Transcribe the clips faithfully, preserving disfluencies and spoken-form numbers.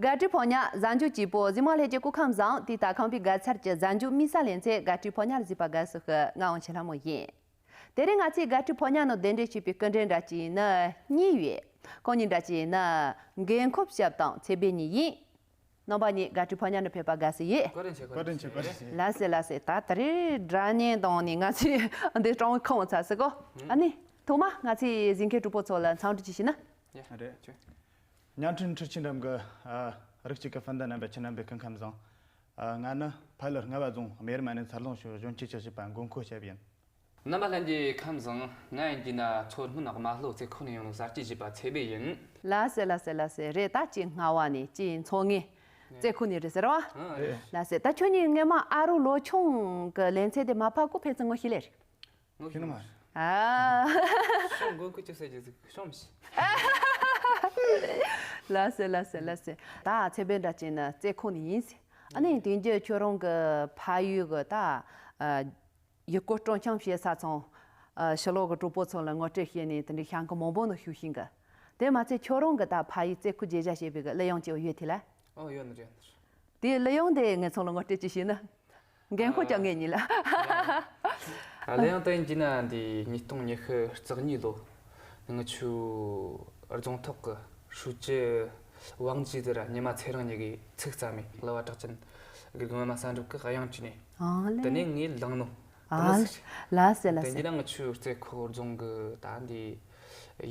དགའ་སྤྲོའི་ཕོ་ཉ་གཟའ་མཇུག་སྐྱིད་པོ། གཟིགས་མོ་ལྷན་རྒྱས་སྐུ་ཁམས་བཟང་། དེ་ལྟར་ཁམས་པའི་དགའ་ཚལ་གྱི་གཟའ་མཇུག་དམིགས་བསལ་ལེ་ཚན་དགའ་སྤྲོའི་ཕོ་ཉར་གཟིགས་པ་དགའ་བསུ་ཞུ། ང་དབང་ཆེན་ལྷ་མོ་ཡིན། དེ་རིང་ང་ཚོས་དགའ་སྤྲོའི་ཕོ་ཉ་ནང་གདན་འདྲེན་བྱས་པའི་སྐུ་མགྲོན་འདྲ་གཅིག་ནི་གཉིས་ཡོད། ཁོང་གཉིས་འདྲ་གཅིག་ནི་འགན་ཁུར་ཞབས་དང་ཚེ་འབེན་གཉིས་ཡིན། རྣམ་པ་གཉིས་དགའ་སྤྲོའི་ཕོ་ཉ་ནང་ཕེབས་པ་དགའ་བསུ་ཡོད། བཀའ་དྲིན་ཆེ། བཀའ་དྲིན་ཆེ། བཀའ་དྲིན་ཆེ། ལགས་སེ་ལགས་སེ། ད་དེ་རིང་སྒྲ་སྙན་དང་ནི་ང་ཚོས་འདི་སྤྲང་བོ་ཁོམ་ཚར་སོང་གོ། ཨ་ནི་ཐོག་མ་ང་ཚོའི་གཟིགས་མཁན་གྲོགས་པོ་ཚོ་ལ་འཚམས་འདྲི་ཅིག་ཞུས་ན། ཡ། རེད། ཆོས། བརྙན་འཕྲིན་འཕྲུལ་ཆས་འགྲམ་གྱི་ཨ་རིགས་གཅིག་གི་སྤུན་ཟླ་རྣམ་པ་ཁྱེད་རྣམ་པའི་སྐུ་ཁམས་བཟང་། ཨ་ང་ནི་ཕ་ཡུལ་རྔ་བ་རྫོང་རྨེ་རུ་མ་ནས་འཚར་ལོངས་བྱུང་གཞོན་སྐྱེས་ཆགས་བྱས་པ་མགོན་ཁོ་ཞབས་ཡིན། རྣམ་པ་ལྷན་རྒྱས་ཁམས་བཟང་། ང་ཡིན་གྱི་ན་མཚོ་སྔོན་རྨ་ལྷོ་རྩེ་ཁོག་ནས་ཡོང་ནོ་གསར་སྐྱེས་བྱས་པ་ཚེ་འབེན་ཡིན། ལགས་སེ་ལགས་སེ་ལགས་སེ། རེད། ད་ཅིག་རྔ་བ་ནས་ཅིག་མཚོ་སྔོན་རྩེ་ཁོག་ནས་རེད་ཟེར་བ། ཨ་རེད། ལགས་སེ། ད་ཁྱོད་གཉིས་སྔོན་མ་ཨ་རུ་ལོ་ཆུང་གི་ལེ་ཚན་དེ་མ་ཕབ་གོང་ཕན་ཚུན་ངོ་ཤེས་ལེ་རེད། ངོ་ཤེས་ནི་མ་རེད། ཨ། ཤོང་མགོན་ཁོ་ཅི་ཟེར་རྒྱུ་ཟིག་ཤོང་མི་ཤེས། ལགས་སེ་ལགས་སེ་ལགས་སེ། ད་ཚེ་འབེན་འདྲ་བྱས་ན་རྩེ་ཁོག་ནས་ཡིན་ཟེར། ཨ་ནི་དེང་རྒྱུ་ཁྱོད་རང་གི་ཕ་ཡུལ་གི་ད་ཨ་ཡུལ་སྐོར་སྤྲོ་འཆམ་བྱེད་ས་ཚང་ཨ་ཕྱི་ལོགས་གི་གྲོགས་པོ་ཚོ་ལ་ངོ་སྤྲོད་བྱས་ནས་དེ་འདྲའི་ཤང་གི་མང་པོ་ནང་ཞུགས་ཤིང་གི། དེ་མ་ཚད་ཁྱོད་རང་གི་ད་ཕ་ཡུལ་རྩེ་ཁོག་མཇལ་བྱ་བྱེད་པའི་གི་གླུ་དབྱངས་ཅིག་ཡོད་དེ་ལ། ཨོ་ཡོད་ནི་རེད། དེའི་གླུ་དབྱངས་དེ་ངེད་ཚང་ལ་ངོ་སྤྲོད་ཅིག་བྱས་ན། འགན་ཁུར་རྒྱག་ངེས་ཉིད་ལ། ཨ། གླུ་དབྱངས་དེ་ཡིན་གྱི་ན་འདི་ཉིས་སྟོང་ཉི་ཤུ་རྩ་གཉིས་ལོ་ང་ཆུ་རྫོང་ཐོག་གི་ཧྲུའུ་ཅི་ཝང་ཅི་དེ་ར་ཉི་མ་ཚེ་རིང་གཉིས་ཀྱིས་ཚིག་བརྩམས་མི་གླུ་བ་གྲགས་ཅན་གྱི་ངོ་མ་བསམ་གྲུབ་ཀྱི་དབྱངས་ཅིག་ནས། ཨ་ལེ། དེ་ནས་ངས་བླངས་ནོ། ཨ་ལེ། ལགས་སེ་ལགས་སེ། དེ་ཡིན་གྱི་ན་ང་ཆུ་རྩེ་ཁོག་རྫོང་གི་ད་འདི་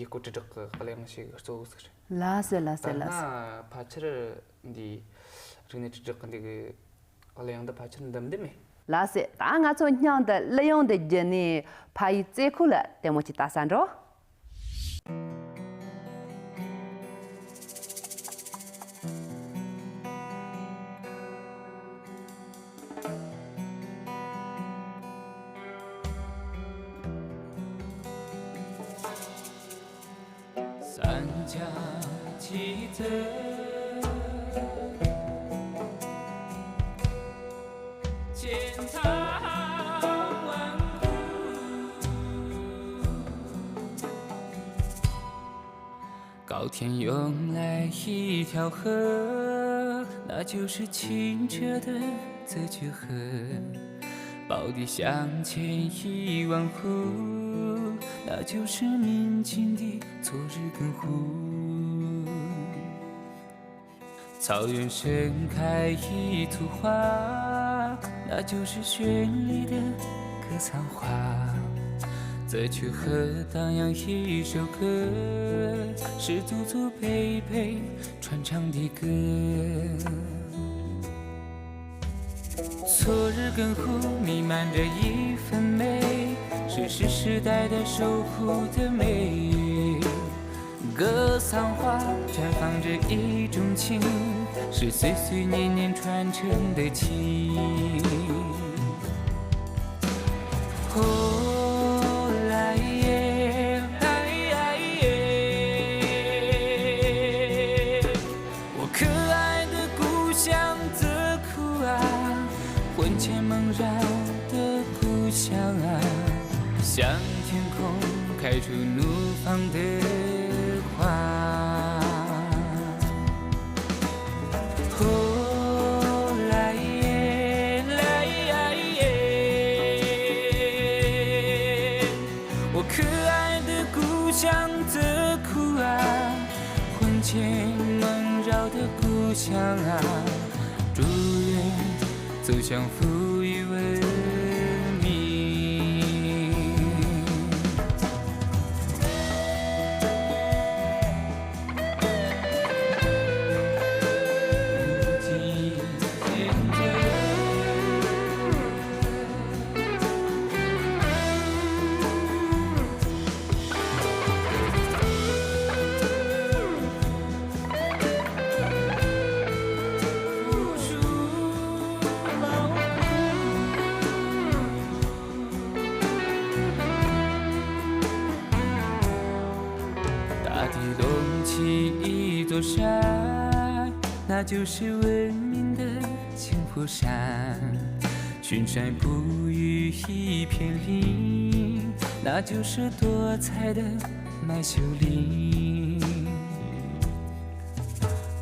ཡུལ་སྐོར་དྲིལ་བསྒྲགས་ཀྱི་གླུ་དབྱངས་ཤིག་གཙོ་བོ་ཟིག་རེད། ལགས་སེ་ལགས་སེ་ལགས་སེ། ད་སྔ་ཕལ་ཆེར་འདི་རིག་གནས་དྲིལ་བསྒྲགས་ཀྱི་འདི་གི་གླུ་དབྱངས་འདི་ཕལ་ཆེར་འདི་འདི་མེད། ལགས་སེ། ད་ང་ཚོ་སྙིང་འདི་གླུ་དབྱངས་འདི་བརྒྱུད་ནས་ཕ་ཡུལ་རྩེ་ཁོག་ལ་ལྟད་མོ་ཅིག་ལྟ་ས་འགྲོ།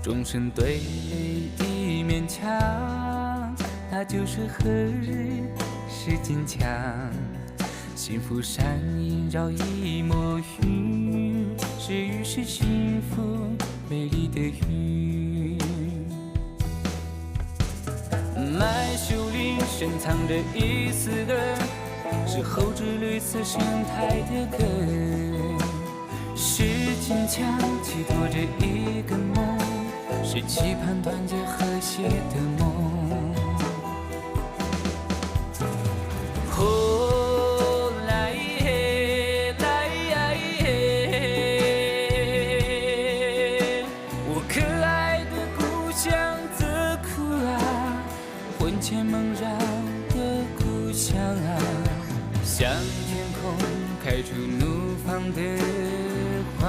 众生对立一面墙，那就是何日是坚强。幸福闪映照一抹云，是雨，是幸福美丽的云。麦秀林深藏着一丝的，是后知绿色生态的根。 是坚强寄托着一个梦，是期盼团结和谐的梦。哦，来耶，来呀耶，我可爱的故乡。 魂牵梦绕的故乡啊，向天空开出怒放的花。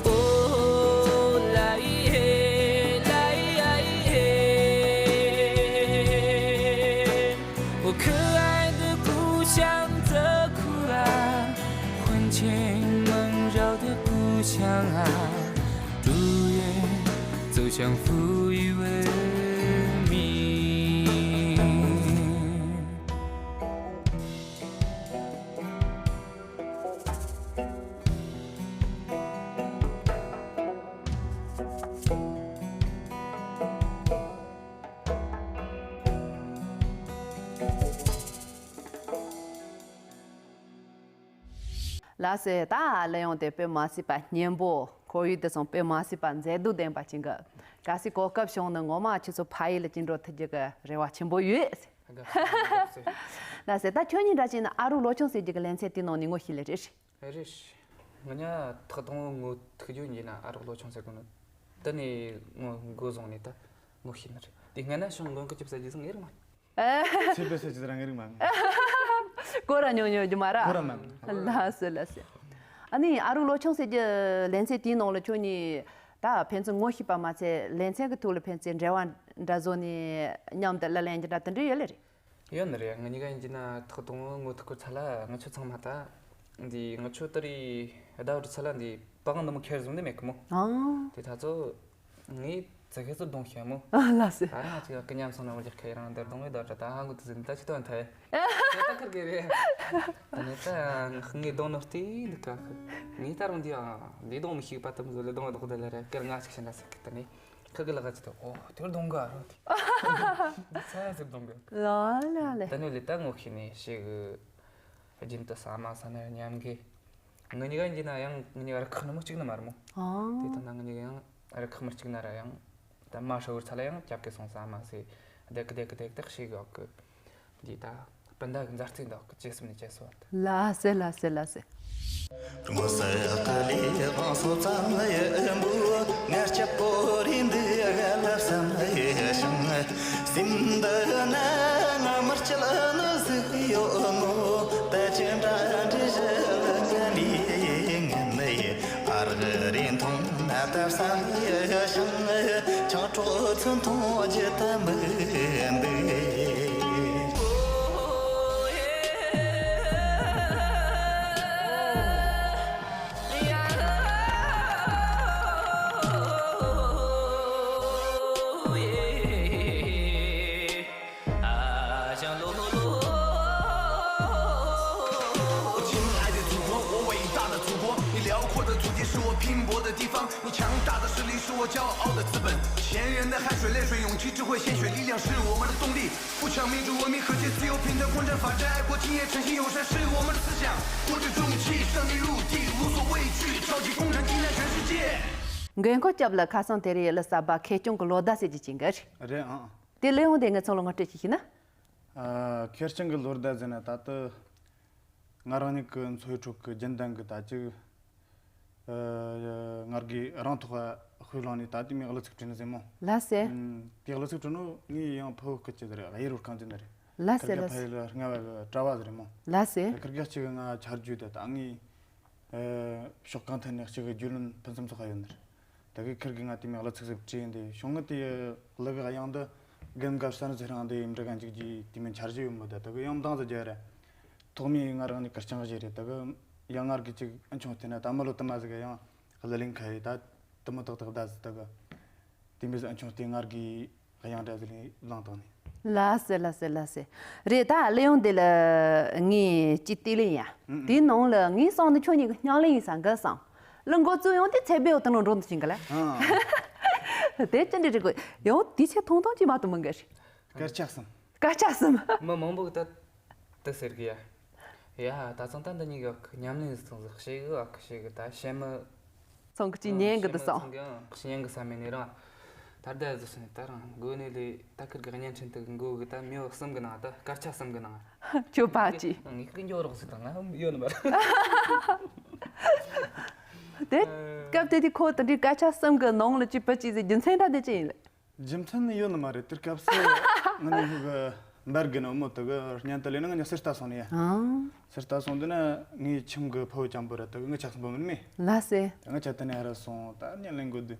哦，来耶，来呀耶，我可爱的故乡。 走向富裕文明。 ལགས་སོ། ད་གླུ་དབྱངས་དེ་དཔེ་མ་སྲིད་པ་སྙན་པོ། ཁོར་ཡུག་དེ་ཚོ་དཔེ་མ་སྲིད་པ་མཛེས་སྡུག་ལྡན་པ་ཅིག་གི། གལ་སྲིད་གོ་སྐབས་བྱུང་ན་ངོ་མ་ཁྱེད་ཚོ་ཕ་ཡུལ་ལ་ཅིག་འགྲོ་ཐུབ་རྒྱུ་གི་རེ་བ་ཆེན་པོ་ཡོད། དགའ་བསུ་དགའ་བསུ། ལགས་སོ། ད་ཁྱོད་གཉིས་འདྲ་ཅིག་ན་ཨ་རུག་ལོ་ཆུང་ཟེར་རྒྱུ་གི་ལེ་ཚན་དེའི་ནང་ནས་ངོ་ཤེས་ལེ་རེད། རེད། ང་གཉིས་ཐོག་དང་པོ་ངོ་ཐུག་རྒྱུ་ཡིན་ན་ཨ་རོགས་ལོ་ཆུང་ཟེར་གོ་ནོ། དེ་ནས་ངོ་མགོ་བཟུང་ནས་ད་ངོ་ཤེས་ནི་རེད། དེ་སྔ་ན་ཤོང་མགོན་སྐུ་ཁྱབ་ཟེར་རྒྱུ་ཟིག་ངེས་རིག་མ། ཨེ། ཚེ་དཔེ་ཟེར་རྒྱུ་ཟིག་རང་ངེས་རིག་མ། གོ་ར་ཉོ་ཉོ་རྒྱུ་མ་ར། གོ་ར་མ། ལགས་སོ་ལགས་སོ། ཨ་ནི་ཨ་རོགས་ལོ་ཆུང་ཟེར་རྒྱུ་ལེ་ཚན་དེའི་ནང་ལ་ཁྱོད་གཉིས་ད་ཕན་ཚུན་ངོ་ཤེས་པ་མ་ཚད་ལེ་ཚན་གི་ཐོག་ལ་ཕན་ཚུན་འབྲེལ་བ་འདྲ་བཟོ་ནས་མཉམ་དུ་གླུ་ལེན་རྒྱུ་འདྲ་དེ་འདྲ་ཡོད་ལེ་རེད། ཡོད་ནི་རེད། ང་གཉིས་ཀ་ཡིན་གྱི་ན་ཐོག་དང་པོ་ངོ་ཐུག་གོ་ཚ་ལ་ང་ཆོ་ཚང་མ་ད། འདི་ང་ཆོ་ད་རེས་ཟླ་བ་ཚ་ལ་འདི་པ་གང་འདི་མོ་ཁྱེར་བཟུང་འདི་མེད་གི་མོ། ཨང་། དེ་ད་ཚོ་ངས་ཙི་གེ་ཚོ་གདོང་ཤེས་མོ། ཨ་ལ་སེ། ད་རང་ཅིག་ཀི་ཉམས་སོང་ན་མོ་ལེགས་ཁ་རང་འདིར་གདོང་བའི་ད་ད་ཧ་གོ་དུ་ཟིན་ད་ཅི་ཏོན་ཐལ། ད་ཁར་གི་རེད། ད་ནི་ད་ངས་གདོང་ནོར་ཏེ་འདི་ཀ་ཁི་ངས་ད་རུང་འདི་ཨ་འདི་གདོང་མི་ཤེས་པ་ད་མོ་ཟོ་ལེ་གདོང་བ་ལྡོག་ད་ལ་རེད་ཀིར་ང་ཅིག་ཤེས་ན་ཟེར་གི་ད་ནི། ཁ་གི་ལ་ག་ཅི་ཏོ། ཨོ་དེར་གདོང་ག་རོ་དེ། ས་ཡ་ཟེར་གདོང་ག། ལ་ལ་ལེ། ད་ནི་ལེ་ད་ངོ་ཤེས་ནི་ཞེ་གི། རྒྱུན་དུ་ས་མ་ས་ན་མཉམ་གི། ང་གཉིས་ཀ་ཡིན་གྱི་ན་ཡང་ང་གཉིས་ཀ་ར་ཁག་ནི་མོ་གཅིག་ནི་མ་རེད་མོ། ཨང་། དེ་ད་ན་ང་གཉིས་ཀ་ཡང་ར་ཁག་མི་གཅིག་ན་ར་ཡང་། ད་མ་ཧྲ་བོར་ཚ་ལ་ཡང་རྒྱབ་གི་སོང་ས་མ་སེ། བདེ་གི་བདེ་གི་བདེ་གི་ཞེ་གི་ཨོ་གི། འདི་ད་སྤུན་ཟླ་གི་མཛའ་བརྩེ་འདུག་གི་ཇེ་སུ་ནས་ཇེ་སུ་བར་དུ། ལ་སེ་ལ་སེ་ལ་སེ། ངོ་སེ་ཀ་ལི་དབང་སོ་ཙམ་ཡེ་འབུ་ངར་ཆབ་པོ་རིན་འདི་ག་ལབ་བསམ་ཡེ་ཞང་སེམས་འདི་ན་ང་མར་ཆལ་ནི་ཟིག་ཡོད་ནོ། ད་ཅི་འདྲ་འདྲི་ཞལ་ང་ལི་ངན་ནི་ཨར་རིན་ཐུང་ན་ད་བསམ་ཡེ་ཞང་ཆང་ཁྲོ་ཚུན་ཐུང་ཇི་ད་མི་འདུག་མགོན་སྐུ་ཁྱབ་ལ་ཁ་སང་དེ་རིང་གླུ་གསར་པ་མཁས་སྐྱོང་གི་ལོ་ཟླ་ཟེར་རྒྱུ་ཅིག་གི་རེད། རེད་ཨང་། དེ་ལས་འོང་དེ་ངས་ཚང་ལ་ངོ་སྤྲོད་ཅིག་ཞུས་ན། ཨ། ཁེར་རྐྱང་གི་ལོ་ཟླ་ཟེར་ན་ད་ལྟ་ང་རང་ཉིད་ཀྱི་འཚོ་བའི་ཁྲོད་ཀྱི་རྒྱུན་ལྡན་གྱི་ད་ཅིག་ཨ། ང་རྒྱལ་རང་ཐོག་དཔེ་བླངས་ནས་ད་ལྟའི་མི་གླུ་ཚིག་བྲིས་ནི་ཟེར་མོ། ལ་སེ། ཨུམ། དེ་གླུ་ཚིག་བྲིས་ནོ་ངས་ཡང་ཕུ་བོ་སྐུ་ཅི་ཟེར་གཡུ་རུ་རྐང་ཅི་ནི་རེད། ལ་སེ་ལ་སེ། ཕ་ཡུལ་རྔ་བ་གྲྭ་བ་ཟེར་མོ། ལ་སེ། ཁིར་གེ་གཅིག་ང་ཆ་རྒྱུས་དེ་ད་ངས། ཨ། ཕྱོགས་གང་ཐད་ནས་གཅིག་གི་རྒྱུས་ལོན་ཕུན་སུམ་ཚོགས་པ་ཡོད་ནི་རེད། ད་གི་ཁིར་གི་ང་དེ་མོ་གླུ་ཚིག་ཟིག་བྲིས་ཡིན་དེ་ཤོང་ངི་དེ་གླུ་གི་དབྱངས་འདི་རྒན་གབ་ས་ནི་ཚེ་རིང་འདི་འབྲི་ག་འཇུག་རྒྱུའི་དེ་མོ་འཆར་གཞི་ཡོད་མོད། ད་ད་གི་ཡང་མདང་ཟིག་རྒྱུ་རེད། ཐོག་མའི་ང་རང་ནི་ཁེར་རྐྱང་གི་རེད། ད་གི་ཡང་ངར་གི་ཅིག་ཨ་ཆུང་དེ་ན་ད་མི་ལོ་དུ་མ་ཟིག་གི་ཡང་ གླུ་ལེན་ཁ་ཡི་ད་དུ་མོ་ཏག་ཏག་ད་ཟི་ད་ག་དེ་མི་ཟི་ཨ་ཆུང་སྟེ་ངར་གི་དབྱངས་སྒྲ་ཟི་ལེན་བླངས་བཏང་ནས། ལ་སེ་ལ་སེ་ལ་སེ། རེད། ད་གླུ་དབྱངས་དེ་ལ་ངས་ཅི་བལྟས་ལེན་ཡ། ཨུ་ཨུ། དེའི་ནང་ལ་ངས་བསམ་ནི་ཁྱོད་གཉིས་ཀྱི་སྙིང་ལེན་ཡིན་ས་འགའ་བསམ། གླུ་འགོ་བཙུགས་ཡོང་དེ་ཚེ་སྦེའོ་དང་འགྲོ་འདུག་ཅིང་ག་ལ། ཨ། དེ་ཅི་འདྲ་རེད་གོ། ཡང་དེ་ཚེ་ཐུང་ཐུང་ཅིག་མ་གཏོགས་མི་འགའ་རེད། སྐར་ཆ་གསུམ། སྐར་ཆ་གསུམ། མི་མང་པོ་གི་ད་དེ་ཟེར་གི་ཡ། ཡ་ད་ཚང་ད་འདི་གཉིས་གི་ཉམས་ལེན་ཟིག་ཚང་ཟིག་ཤེས་གི་ཨ་ཁི་ཤེས་གི་ད་ཤེས་མི། ཚང་གི་ཅིག་ཉན་གི་འདུག་བསམ། ཚང་གི་ཨང་ཁི་ཤེས་ཉན་གི་བསམ་མེད་ནི་རང་། ད་ལྟ་ཟིག་སོང་ད་རང་མགོ་ནས་ལས་ད་ཁིར་གི་བརྙན་འཕྲིན་དུ་མགོ་གི་ད་མི་གསུམ་གི་ནང་ད་སྐར་ཆ་གསུམ་གི་ནང་། ཁྱོད་པ་ཅི། ངས་གི་འགྱོ་རོགས་ཟིག་དང་ང་ཡོད་ནི་མ་རེད། དེ་སྐབས་དེ་དུས་ཁོ་དེ་འདྲའི་སྐར་ཆ་གསུམ་གི་ནང་ལ་ཅི་པ་ཅི་ཟིག་རྒྱུ་མཚན་ད་དེ་ཅི་ཡིན་ལ། རྒྱུ་མཚན་ནི་ཡོད་ནི་མ་རེད། དེར་སྐབས་སུ་ང་ནི་ཧུ་གི་འབར་གི་ནོ་མོ་དུ་གི་སྙན་དུ་ལེན་ན་ང་ནི་སིར་ལྟ་སོང་ནི་ཡ། ཨང་། སིར་ལྟ་སོང་དུས་ན་ངའི་ཁྱིམ་གི་ཕོ་བོ་ཅང་པོ་ར་དུ་གི་ང་ཆགས་སོང་པོ་མིན་མེ། ལ་སེ། ང་ཆ་དུ་ནས་ཧ་ར་སོང་ད་སྙན་ལེན་དགོས་དུས་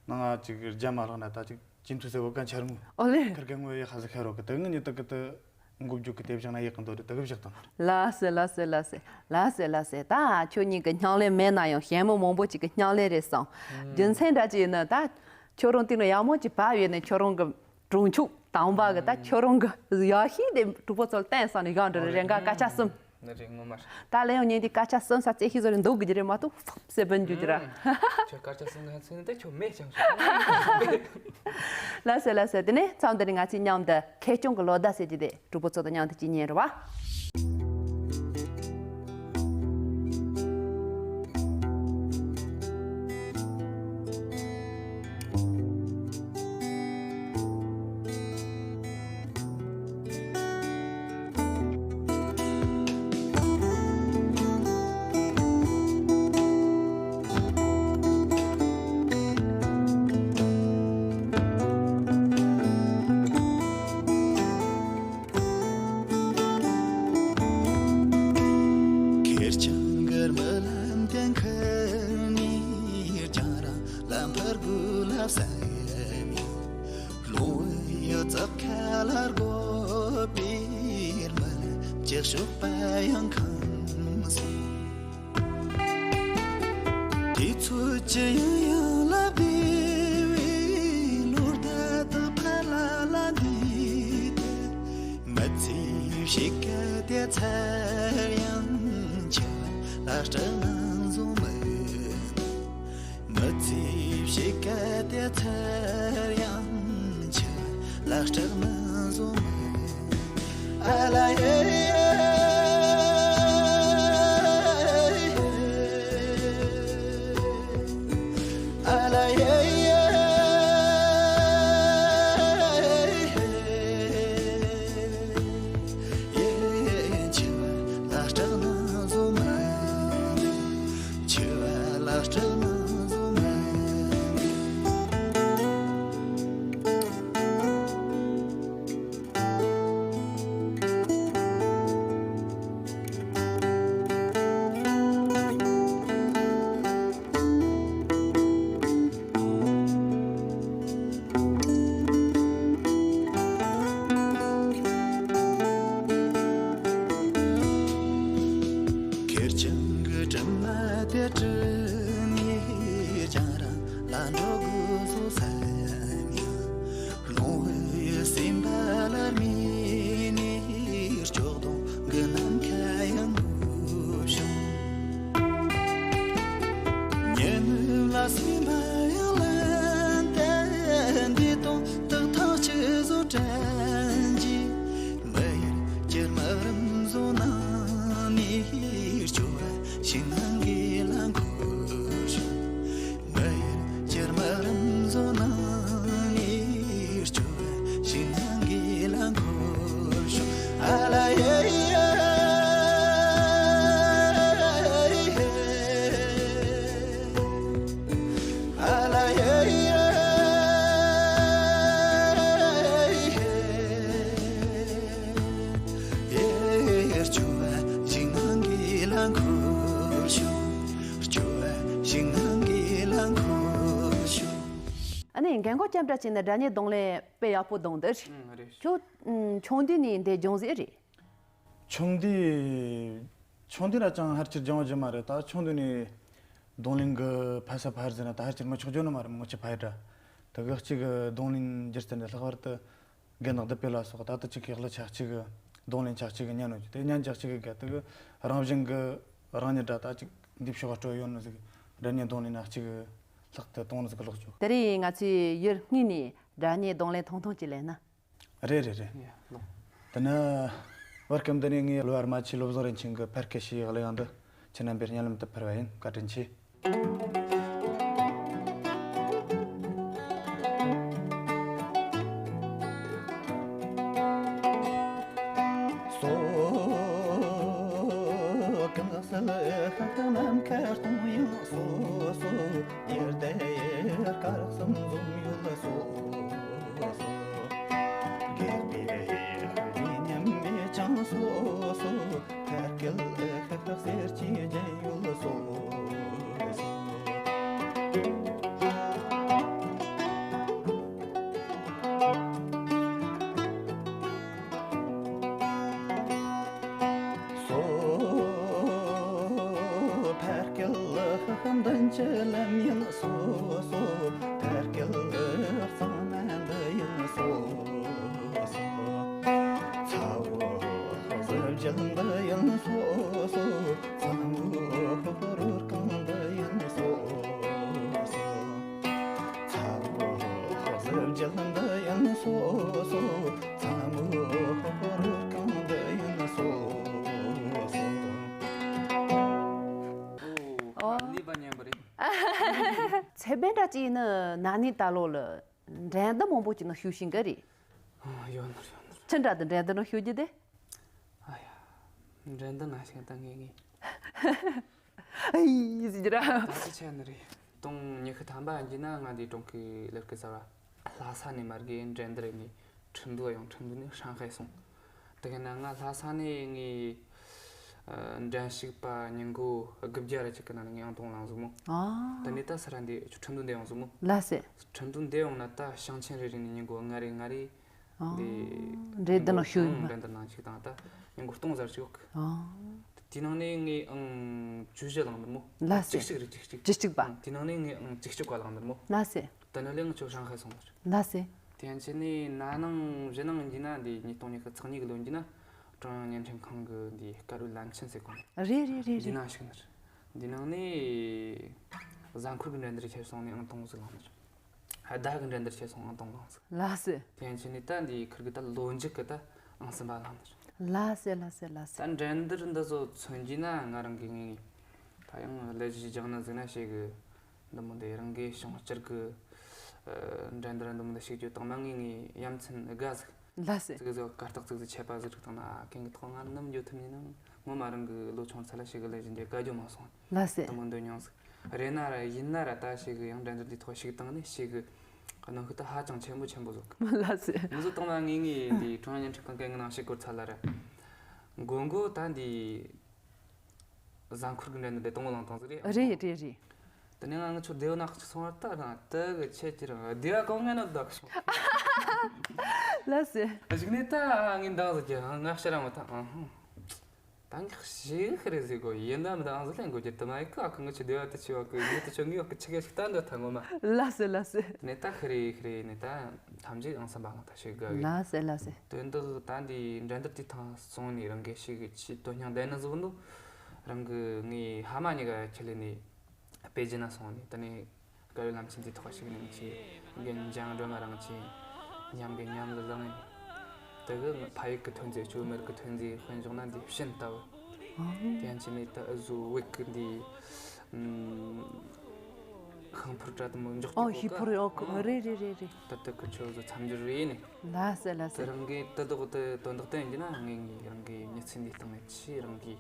ན་ང་ཅིག་རྒྱ་མ་ལག་ན་ད་ཅིག་ཅི་འཐུས་སེ་བོ་ག་འཆར་ངུ། ཨོ་ལེ། ཁིར་གི་ངོ་ཡི་ཧ་ཟི་ཁ་རོ་གི་དུ་ང་ནི་དུ་གི་དུ། མགོ་མཇུག་གི་དེབ་བཞག་ན་ཡག་གི་འདོད་རེད་དེ་གི་བཞག་དང་། ལ་སེ་ལ་སེ་ལ་སེ་ལ་སེ་ལ་སེ། ད་ཁྱོད་གཉིས་ཀྱི་སྙིང་ལེན་མེད་ན་ཡང་གཞན་མི་མང་པོ་ཅིག་གི་སྙིང་ལེན་རེད་སོང་། རྒྱུ་མཚན་འདྲ་ཅིག་ཡིན་ན་ད་ཁྱོད་རང་དེ་ནས་ཡག་མོ་ཅིག་བབས་ཡོད་ནས་ཁྱོད་རང་གི་གྲོང་ཆོག་དང་པ་གི་ད་ཁྱོད་རང་གི་ཡག་ཤོས་དེ་གྲོགས་པོ་ཚོར་བསྟན་སོང་ནས་བཞག་འདྲ་རེད་རེ་འགའ་སྐར་ཆ་གསུམ། ནི་རེད་ངོ་མ་རེད། ད་ལེ་ཡང་ཉན་དེ་སྐར་ཆ་གསུམ་ས་རྩེ་ཤི་བཟོ་རེ་འདུག་གི་རེད་མ་གཏོགས་ཕབ་སེ་བུན་རྒྱུ་རྒྱུ་ར། ཁྱོད་སྐར་ཆ་གསུམ་ག་ཚོད་ནི་ད་ཁྱོད་མེད་ཅང་ཤོག་ལ་སེ་ལ་སེ། དེ་ནས་མཚམས་འདི་ནས་ང་ཚོས་མཉམ་དུ་ཁེར་རྐྱང་གི་ལོ་ཟླ་ཟེར་གྱི་དེ་གྲོགས་པོ་ཚོ་དང་མཉམ་དུ་ཅིག་ཉན་རེད་བ། ཁེར་རྐྱང་གི་རྨི་ལམ་དེ་ཁ་ནས་ཀྱང་རང་ལམ་བར་དགོས་ལབ་ས་ཡིན། ལོང་བའི་ཡོད་ཚད་ཁ་ལ་དགོས་པའི་རྨི་ལམ་ཅིག་ཤོག་པ་ཡང་ཁང་སོང་། དུས་ཚོད་ཀྱི་ཡང་ཡང་ལ་བདེ་བའི་ལོ་ཟླ་དང་ཕ་ལ་ལ་འདི་དེ་མི་ཚེའི་ཕྱེད་ཀ་དེ་ཚར་ཡང་འཆི་བ་ལ་སྐྲག་སྣང་བཟུང་མེད། མི་ཚེའི་ཕྱེད་ཀ་དེ་ཚར་ཡང་འཆི་བ་ལ་སྐྲག་སྣང་བཟུང་མེད། ཨ་ལ་ཡེ་ཨ་ལ་ཡེ་ཡེ་འཆི་བ་ལ་སྐྲག་སྣང་བཟུང་མེད། འཆི་བ་ལ་སྐྲག་སྣང་བཟུང་མེད། ཁེར་རྐྱང་གི་སྒྲིབ་མ་དེ་བཀྲུས་ནས་ཀྱང་རང་ལ་འགྲོ་དགོས་སོ་ཟེར་ཡང་ལོང་བའི་སེམས་པ་ལ་རྨིས་ནས་སྐྱོ་གདུང་གི་ནམ་མཁའ་ཡང་འགུལ་བྱུང་། ཉི་ནུབ་ལ་སེམས་པ་ཡང་ལན་ཏན་འདི་དང་དག་ཐག་གཅིག་བཟོ་དྲན་གྱི། མི་ཡུལ་གྱི་སྨག་རུམ་བཟོ་ནང་ནས་སྐྱོ་བ་ཞིག་ནང་གི་ལ་འཁོར་བྱུང་། མི་ཡུལ་གྱི་སྨག་རུམ་བཟོ་ནང་ནས་སྐྱོ་བ་ཞིག་ནང་གི་ལ་འཁོར་བྱུང་། ཨ་ལ་ཡེ་ཡེ། ཨ་ལ་ཡེ་ཡེ། སྐྱོ་བ་ཞིག་ནང་གི་ལ་འཁོར་བྱུང་། སྐྱོ་བ་ཞིག་ནང་གི་ལ་འཁོར་བྱུང་། ཨ་ནི་རྒན་གོག་ལྕམ་དྲ་ཅིག་ནི་སྒྲ་སྙན་གདོང་ལེན་དཔེ་ཡག་པོ་གདོང་འདི་རེད། ཨང་རེད། ཁྱོད་ཨང་ཆུང་དུས་ནས་འདི་སྦྱོང་ཟིག་རེད། ཆུང་དུས། ཆུང་དུས་ལ་ཅང་ཧར་ཆེར་སྦྱང་བ་རྒྱུ་མ་རེད། ད་ཆུང་དུས་ནས་ རྡུང་ལེན་གྱི་ཕ་ས་ཕ་ཡུལ་ཟེར་ན་ད་ཧར་ཅིར་མི་ཆོག་རྒྱུ་ནི་མ་རེད། མི་ཆོག་ཕ་ཡུལ་འདྲ། དེ་གི་གཅིག་གི་རྡུང་ལེན་སྒྱུ་རྩལ་འདི་ལྷག་པར་དུ་དགེ་ནག་བདུད་བྷེ་ལ་སོགས་ད་ལྟ་ཅིག་གི་གླུ་ཆ་གཅིག་གི་རྡུང་ལེན་ཆ་གཅིག་གི་ཉན་ནོ་ཅིག་དེ་ཉན་ཆ་གཅིག་གི་ག་དེ་གི་རང་བཞིན་གི་རང་ཉིད་འདྲ་ད་ཅིག་འདི་ཕྱོགས་སྤྲོད་ཡོད་ནོ་ཟིག་འདྲ་ཉན་རྡུང་ལེན་ན་གཅིག་གི་ལྷག་ཏུ་གཏོང་ནོ་ཟིག་གི་ལོག་ཅོ། དེ་རིང་ང་ཚོའི་ཡུལ་དངོས་ནས་སྒྲ་སྙན་རྡུང་ལེན་ཐུང་ཐུང་ཅིག་ལེན་ན། རེད་རེད་རེད། ཡ་ལོ། དེ་ནི་བར་སྐབས་འདི་ནས་ངའི་གླུ་བ་རྨ་ཆུ་བློ་བཟང་རིན་ཆེན་གྱི་ཕར་སྐད་ཞུས་གླུ་དབྱངས་འདི་ཁྱེད་རྣམ་པའི་སྙན་ལམ་དུ་ཕུལ་བ་ཡིན། བཀའ་དྲིན་ཆེ། སོ། གངས་སེལ་ཤག་ནམ་མཁའ་སྟོང་ཡངས་སོ་སོ། ཡར་ལྟ་ཡར་དཀར་གསུམ་འཛོམས་ཡུལ་སོ་སོ། སྒེག་པའི་འདི་ཉམས་མེད་ཅང་སོ་སོ། ཐར་སྐལ་ཤག་སེར་སྐྱའི་རྒྱན་ཡུལ་སོ་སོ། སོ། ཕར་སྐལ་ལྷག་མདུན་གྱི་ལམ་ཡིན་སོ་སོ། ཕར་སྐལ་གཙང་མ་འདི་ཡིན་སོ་སོ། ཚ་བོ་གཟི་བརྗིད་འདི་ཡིན་སོ་སོ། ཚ་མོ་རོལ་རྐང་འདི་ཡིན་སོ་སོ། ཚ་བོ་གཟི་བརྗིད་འདི་ཡིན་སོ་སོ། ཚ་མོ་རོལ་རྐང་འདི་ཡིན་སོ་སོ། ཨོ། ལེགས་པ་ཉན་པ་རེད། ཚེ་བེ་འདྲ་ཅིག་ནི་ན་ནིང་ད་ལོ་ལ་འགྲན་བསྡུར་མང་པོ་ཅིག་ནང་ཞུགས་ཤིང་གི་རེད། ཨ། ཡོད་ནི་རེད། ཡོད་ནི་རེད། ཅི་འདྲ་དུ་འགྲན་བསྡུར་ནང་ཞུགས་རྒྱུ་དེ། ཨ་ཡ། འགྲན་བསྡུར་ནང་ཞུགས་ད་ངེས་ངེས། ཨི་ཟེར་རྒྱུ་ར། ད་ཅི་བྱས་ནི་རེད། སྟོང་ཉི་ཤུ་ཐམ་པ་ཡིན་གྱི་ན་ང་འདི་ཀྲུང་གོའི་ལས་ཀ་གསར་བ་ལྷ་ས་ནས་མར་གི་འགྲན་བསྡུར་ནས་ཁྲིན་ཏུའུ་ཡོང་། ཁྲིན་ཏུའུ་ནས་ཧྲང་ཧའེ་སོང་། དེ་ག་ན་ང་ལྷ་ས་ནས་ངའི་ཨ་འགྲན་ཞུགས་པ་ཉིན་གུང་དགུ་བརྒྱ་ར་ཅིག་གི་ནང་ནས་ངས་ཨང་དང་པོ་བླངས་ཟིག་མོ། ཨ། དེ་ནས་ད་ས་ར་འདི་ཁྲིན་ཏུའུ་འདི་ཡོང་ཟིག་མོ། ལགས་སེ། ཁྲིན་ཏུའུ་འདི་ཡོང་ན་ད་ཞིང་ཆེན་རེ་རེ་ནས་ཉིན་གུང་ལྔ་རེ་ལྔ་རེ། ཨ། འདི་འགྲན་བསྡུར་ནང་ཞུགས་ཡིན་ན། འགྲན་བསྡུར་ནང་ཞུགས་དང་ད་ཉིན་གུང་སྟོང་ཟེར་ཞིག་ཡོད་གི། ཨ། དེའི་ནང་ནས་ངས་ཨང་བཅུ་བཞི་བླངས་འདུག་མོ། ལགས་སེ། གཅིག་གཅིག་རེད། གཅིག་གཅིག་གཅིག་གཅིག་པ། ཨང་། དེའི་ནང་ནས་ངས་ཨང་བཅུ་གཅིག་པ་བླངས་འདུག་མོ། ལགས་སེ། དེ་ནས་ལས་ང་ཚོ་ཧྲང་ཧའེ་སོང་ནི་རེད། ལགས་སེ། དེ་ཡན་ཆད་ནས་ན་ནིང་གཞེས་ནིང་ཡིན་གྱི་ན་འདི་ཉིས་སྟོང་ཉི་ཤུ་རྩ་གཉིས་གི་ལོ་ཡིན་གྱི་ན་ཀྲུང་དབྱང་བརྙན་འཕྲིན་ཁང་གི་འདི་དཀར་ཡོལ་ལམ་ཆེན་ཟེར་གོ་ནི། རེད་རེད་རེད་འདི་རེད། ནང་ཞུགས་ནི་རེད། འདི་ནང་ནས་གཟའ་འཁོར་གི་འགྲན་བསྡུར་ཁྱེར་སོང་ནས་ཨང་དང་པོ་ཟིག་བླངས་ནི་རེད། ཟླ་གི་འགྲན་བསྡུར་ཁྱེར་སོང་ཨང་དང་པོ་བླངས་ཟིག། ལགས་སེ། དེ་ཡན་ཆད་ནས་ད་འདི་ཁུར་གི་ད་ལོ་མཇུག་གི་ད་ཨང་གསུམ་པ་བླངས་ནི་རེད། ལགས་སེ་ལགས་སེ་ལགས་སེ། ད་འགྲན་བསྡུར་འདི་ཚོ་མཚོན་རྒྱུ་ན་ང་རང་གི་ངོས་ནས་ད་ཡང་ལས་གཞི་སྦྱང་ན་ཟིག་ན་ཞེ་གི་འདི་མོ་འདི་རང་གི་བྱང་སྤྱིར་གི་ཨ་འགྲན་བསྡུར་འདི་མོ་འདི་ཞུགས་རྒྱུ་དང་མ་ངེས་ངེས་ཡ་མཚན་དགའ་ཟིག། ལགས་སེ། ཙིག་ཟིག་གར་སྟེགས་ཙིག་ཟིག་ཆད་པ་ཟིག་རིག་དང་ན་ཨ་ཁེང་གི་ཐོག་ང་ནམ་འགྱོ་ཐུབ་ནི་ན་ངོ་མ་རང་གི་ལོ་ཆུང་ཚ་ལ་ཞེ་གི་ལས་གཞི་འདི་དགའ་རྒྱུ་མ་སོང་། ལགས་སེ། འདི་མོ་འདོད་མྱོང་ཟིག་རེད་ན་ར་ཡིན་ན་ར་ད་ཞེ་གི་ཡང་འགྲན་བསྡུར་འདི་ཐོག་ཞུགས་བཏང་ནས་ཞེ་གི་གནོན་ཤུགས་ད་ཧ་ཅང་ཆེན་པོ་ཆེན་པོ་ཟིག། ལགས་སེ། ང་ཚོ་དང་མ་ངེས་ངེས་འདི་ཀྲུང་དབྱང་བརྙན་འཕྲིན་ཁང་གི་ནང་ཞུགས་སྐོར་ཚ་ལ་ར་མགོ་མགོ་ད་འདི། གཟའ་འཁོར་གི་འགྲན་བསྡུར་དེ་དང་པོ་བླངས་བཏང་ཟིག་རེད། རེད་རེད་རེད། དེ་ནས་ང་ང་ཚོ་སྡེ་བ་ནག་ཅིག་སོང་བར་ལྟ་རང་དེ་གི་ཆེད་ཀྱི་རང་སྡེ་བ་གང་ངན་ན་བདག་སོང་། ལགས་སེ། གཞུག་ནས་ད་ངས་འདང་ཟིག་གི་ང་ཤ་ར་མ་ཐག་ཨང་ཧང་། ད་ངས་ཞིག་ཁི་རེད་ཟིག་གོ་ཡིན་ད་མི་འདང་ཟིག་ལེན་དགོས་ཀྱི་དུ་མ་ཡི་ཀ་ཁི་ང་ཚོ་སྡེ་བ་དེ་ཆེ་བ་གི་ཡིན་དུ་ཆོ་ངའི་བ་གི་ཆི་གེ་ཞིག་ད་འདི་ཐ་ངོ་མ། ལགས་སེ་ལགས་སེ། དེ་ནས་ད་ཁི་རེད་ཁི་རེད་ནས་ད་ཐམས་ཅད་ཨང་གསུམ་པ་ང་ད་ཞིག་དགའ་གི། ལགས་སེ་ལགས་སེ། དོན་དག་ད་འདི་འགྲན་བསྡུར་དེ་ཐང་སོང་ནས་རང་གི་ཞིག་གི་ཆི་དོན་སྙིང་ལྡན་ནི་ཟིག་འདུག་རང་གི་ངའི་ཕ་མ་གཉིས་ཀ་ཁྱེར་ལས་ནས་པེ་ཅིན་ན་སོང་ནས་དེ་ནས་དཀར་ཡོལ་ལམ་ཆེན་དེའི་ཐོག་ཞུགས་ནས་ཆེ་རྒན་འཇང་སྒྲོལ་མ་རང་ཆེ་མཉམ་གི་མཉམ་ལ་ལངས་ནས་དེ་གི་ཕ་ཡུལ་གི་ཐོན་རྫས་ཆུ་མེར་གི་ཐོན་རྫས་དཔོན་འཇོག་ན་འདི་ཕྱིན་ལྟ་བུ། དེ་ཡང་ཆེ་ནས་ད་ཨ་ཟུ་བེག་གི་འདི་ཤིང་ཕོར་འདྲ་དུ་མོ་འཇོག་ཨོ་ཤིང་ཕོར་ཨོ་ཁོ་རེད་རེད་རེད་རེད། ད་ལྟ་ཁོ་ཆོ་ཟོ་མཚམས་སྦྱོར་རེད་ནས། ལགས་སེ་ལགས་སེ། དེ་རང་གི་དེ་དོག་དེ་དོན་དག་དེ་ཡིན་གྱི་ན་ངས་ངས་རང་གི་མྱི་ཚེ་འདི་སྟེང་ནས་ཆེས་རང་གི་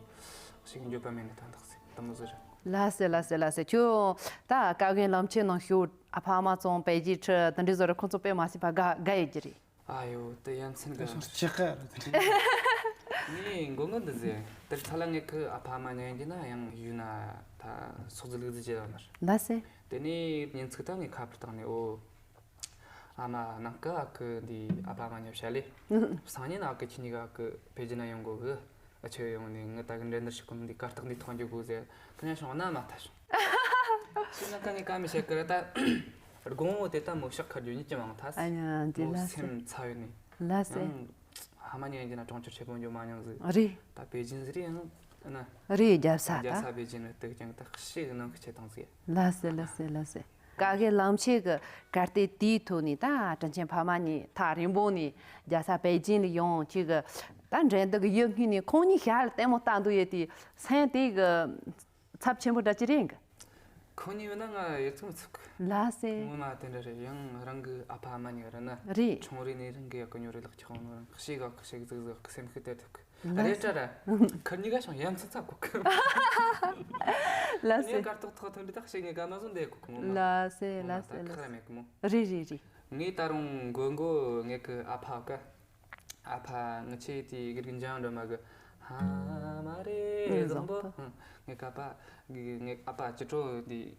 ཞིག་འགྱོད་པ་མེད་ནས་ད་འདག་སེ་དེ་མོ་ཟེར། ལགས་སེ་ལགས་སེ་ལགས་སེ། ཁྱོད་ད་དཀའ་རྒན་ལམ་ཆེན་ནང་ཞུགས་ཨ་ཕ་ཨ་མ་ཚོང་པེ་ཅི་ཁྲི་དེ་འདྲའི་བཟོ་ར་ཁོང་ཚོ་དཔེ་མ་སྲིད་པ་དགའ་དགའ་ཡོད་ཀྱི་རེད། ཨ་ཡོ་དེ་ཡ་མཚན་དེ་གི་ཤོང་ཅི་ཀ་རེད་དེ། ངས་མགོ་མགོ་འདི་ཟེར་དེར་ཚ་ལ་ངས་ཁི་ཨ་ཕ་ཨ་མ་ཉན་གྱི་ན་ཡང་ཡུལ་ན་ད་སོག་རྫི་ལུག་རྫི་བྱེད་ལ་མར། ལགས་སེ། དེ་ནས་ཉིན་ཚིག་ད་ངས་ཁ་པར་བཏང་ནས་ཨོ། ཨ་མ་ནང་ཀ་ཨ་ཁུ་འདི་ཨ་ཕ་མ་ཉབ་བྱ་ལེ། སང་ཉིན་ཨ་ཁུ་ཁྱེད་གཉིས་ཀ་ཨ་ཁུ་ཕེ་ཇི་ན་ཡོང་དགོ་གི། ཨ་ཆོས་ཡོང་ནས་ངི་ད་གི་འགྲན་བསྡུར་ཞིག་གོ་ནི་འདི་གར་སྟེགས་འདི་མཐོང་རྒྱུ་དགོ་ཟེར་ཁ་ཉ་བྱུང་ན་མ་ཐ་བྱུང་། ཁྱེད་ན་ཀ་ནས་ཀ་མི་བཤད་ཀི་ར་ད། དགོང་མོ་དེ་ད་མོ་ཕྱག་ཁར་རྒྱུ་ཉིད་ཀྱི་མང་ཐལ། ཨ་ཉ་འདི་མོ་ལ་སེམས་ཚ་ཡོད་ནི། ལ་སེ། ཡང་ཧ་མ་ཉན་གྱི་ན་གྲོང་ཁྱེར་ཆེ་པོ་འཇོག་མ་མྱོང་ཟིག་རེད། ད་པེ་ཅིན་ཟིག་རེད་ཡང་ན། རེད། རྒྱལ་ས་རྒྱལ་ད་ས་པེ་ཅིན་རེད། དེ་ཀྱང་ད་ཤེས་གི་ནང་གི་ཆེ་ཐང་ཟིག་ལ་སེ་ལ་སེ་ལ་སེ། ཀ་གེ་ལམ་ཆེ་གི་གར་ཏེ་དེའི་ཐོག་ནས་ད་དྲིན་ཆེན་ཕ་མ་གཉིས་ཐག་རིང་པོ་ནས་རྒྱལ་ས་པེ་ཅིན་ལ་ཡོང་ཁྱེད་གི་ད་འགྲན་བསྡུར་གི་ཡུལ་སྔོན་ནས་ཁོང་གཉིས་ཞལ་ལྟད་མོ་ལྟ་འདུག་ཡོད་དེ་སེམས་དེ་གི་ཚབས་ཆེན་པོ་འདྲ་ཅི་རེད་གི། ཁོ་གཉིས་ཡོད་ན་ང་ཡིད་ཚིམ་ཚུགས། ལ་སེ། ངོ་མ་དེ་འདྲ་རེད། ཡང་རང་གི་ཨ་ཕ་ཨ་མ་གཉིས་ར་ན། རེད། ཆུང་རིག་ནས་རང་གི་ཡག་གི་ཉོ་རེ་ལག་ཆགས་ནོ་རང་ཤེས་ག་ཤེས་གི་ཟིག་ཟིག་སེམས་ཤི་དེར་ཐུག་གི། ལ་རེད་སེ། ཏྲ་ར། ཁར་གཉིས་ཀ་ཤང་ཡ་མཚན་ཚ་གོ་གི། ལ་སེ། ངས་གར་ཐོག་ཐོག་ཐོན་འདི་དག་ཤེས་ངས་ག་མ་བཟུང་བསྡད་གོ་གི་ངོ་མ། ལ་སེ་ངོ་མ་ལ་སེ་ད་ལ་ཁག་ར་སེ། མེད་གི་མོ། རེད་རེད་རེད། ངས་ད་རུང་མགོ་མགོ་ངས་གི་ཨ་ཕ་ག་ཨ་ཕ་ངི་ཆེ་དེ་གི་རིག་འཇང་སྒྲོལ་མ་གི་ཧ་མ་རེ་ངའི་བཟང་བཟང་པོ། པོ། ཧུང་། ངའི་ཀ་པ་གི་ངའི་ཨ་ཕ་ཅི་ཀྲོ་དེ་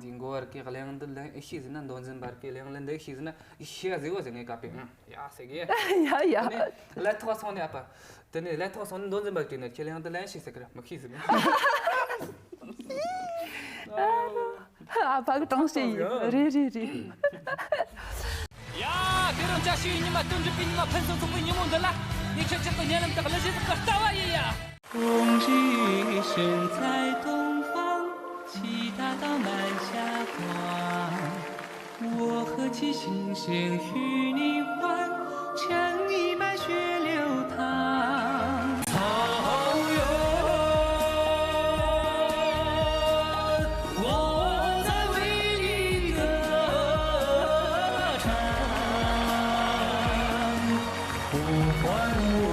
དེ་མགོ་བར་གི་གླེང་འདི་ལན་ཤེས་ཟིན་ན་མདོ་འཛིན་པར་གི་གླེང་ལན་འདི་ཤེས་ཟིན་ན་ཤེས་ཟིག་བ་ཟེར་ངའི་ཀ་པས། ཧུང་། ཡ་ཟེར་གི། ཡ་ཡ། དེ་ནས་ལས་ཐོག་སོང་ནས་ཨ་ཕ། དེ་ནས་ལས་ཐོག་སོང་ནས་མདོ་འཛིན་པར་དྲིས་ནས་ཁྱེད་གླེང་འདི་ལན་ཤེས་ཟེར་གི་ར་མི་ཤེས་ཟིན། ཨ་ཕ་གི་གྲོང་ཤེས་ཡིན། རེད་རེད་རེད། ཡ། དེ་རིང་བཀྲ་ཤིས་ཉི་མ། དོན་འགྲུབ་པའི་ཉི་མ། ཕུན་སུམ་ཚོགས་པའི་ཉིན་མོ་འདི་ལ། ངས་ཁྱེད་ཅག་གི་སྨོན་ལམ་དག་ལ་གཞི་ཟིག་གི་ལྟ་བ་ཡིན་ཡ། 风里身在东方，其他到南下သွား。我和七星星与你换，乘一班雪流淌。草原，我在为你歌唱。 呼唤我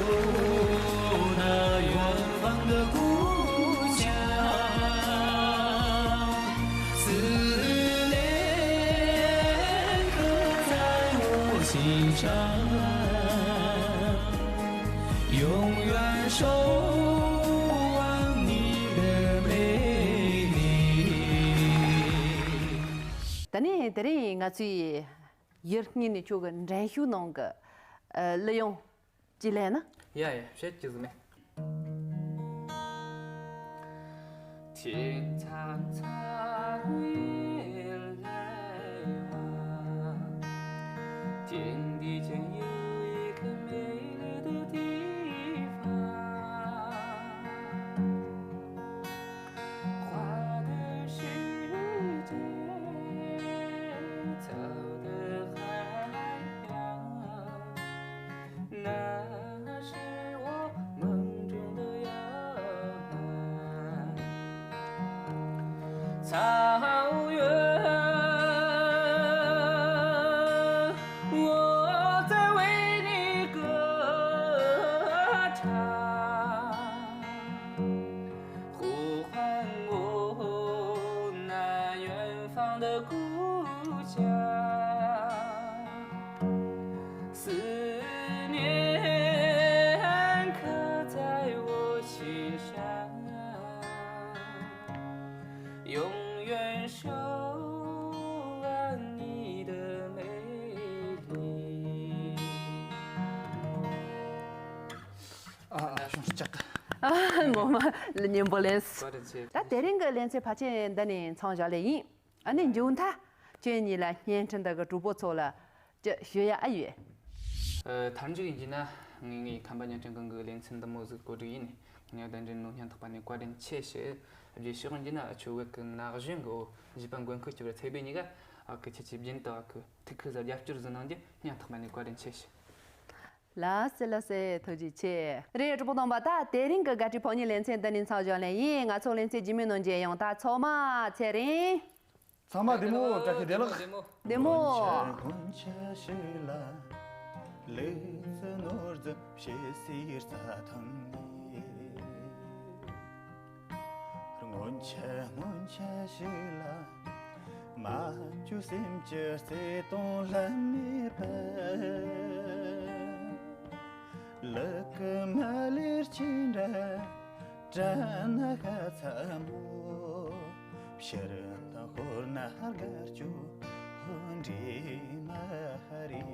那远方的故乡，思念刻在我心上，永远守望你的美丽。 ད་ནི་དེ་རིང་ང་ཚོའི་ཡུལ་སྔོན་ནས་ཁྱོད་ཀྱི་འགྲན་ཞུགས་གནང་གི་ཨ་གླུ་དབྱངས་ཅིག་ལེན་ན། ཡ་ཡ། བཤད་རྒྱུ་ཟིག་མེད། 天苍苍，云来望，天地间有一个美丽的地方。 花的世界，草的海洋，那是我梦中的样貌。草原，我在为你歌唱。 呼唤我那远方的故乡，思念刻在我心上，永远守望你的美丽。 ཨ་ཨ་ཤོང་ཅག་ཨ་ངོ་མ་ལ་སྙན་པོ་ལེན། བཀའ་དྲིན་ཆེ། ད་དེ་རིང་གི་ལེ་ཚན་ཕལ་ཆེར་འདི་ནས་མཚམས་བཞག་ལེ་ཡིན། ཨ་ནི་མཇུག་མཐའ་ཁྱེད་གཉིས་ལ་བརྙན་འཕྲིན་དག་གི་གྲོགས་པོ་ཚོ་ལ་ཅི་ཞུ་ཡ་ཨ་ཡོད། ཨ་མཐར་མཇུག་ཡིན་གྱི་ན་ངས་ངའི་ཁམས་པ་བརྙན་འཕྲིན་ཁང་གི་ལེ་ཚན་འདི་མོ་ཟིག་གོ་སྒྲིག་ཡིན། ངས་གདན་འདྲེན་ནོ་སྙིང་ཐག་པ་ནས་བཀའ་དྲིན་ཆེ་ཞུ། རྗེས་ཕྱོགས་ཡིན་གྱི་ན་ཨ་ཆོ་བོད་ཀྱི་ན་གཞོན་གི་འོ་བཞི་པ་མགོན་ཁུར་གྱི་བར་ཚེ་བའི་གཉིས་ཀ་ཨ་ཁུ་ཁྱེད་ཀྱི་རྒྱུན་དུ་ཨ་ཁུ་ཐུགས་ཁུར་ཟ་རྒྱབ་སྐྱོར་ཟིག་གནང་རྒྱུ་སྙིང་ཐག་པ་ནས་བཀའ་དྲིན་ཆེ་ཞུ། ལ་སེ་ལ་སེ། ཐུགས་རྗེ་ཆེ། རེད། གྲོགས་པོ་དམ་པ། ད་དེ་རིང་གི་དགའ་སྤྲོའི་ཕོ་ཉའི་ལེ་ཚན་འདི་ནས་མཚམས་བཞག་ལེ་ཡིན། ང་ཚོ་ལེ་ཚན་རྗེས་མའི་ནང་མཇལ་ཡོང་། ད་ཚང་མ་ཚེ་རིང་། ཚང་མ་བདེ་མོ། བཀྲ་ཤིས་བདེ་ལེགས། བདེ་མོ། སྔོན་ཆད་ཞིག་ལ་ལུས་རྩལ་ནོར་འཛིན་བྱེད་སའི་རྩྭ་ཐང་ནས། སྔོན་ཆད་སྔོན་ཆད་ཞིག་ལ་མ་བཅོས་སེམས་ཀྱི་བརྩེ་དུང་ལྷམ་མེ་སྤེལ། ལུ་གུ་མ་ལེར་ཅི་འདྲ་དྲན་ན་ཤ་ཚ་མོ། ཕྱིར་དང་ཤོར་ན་དགའ་སྐྱོ་འདྲེས་མ་རེད།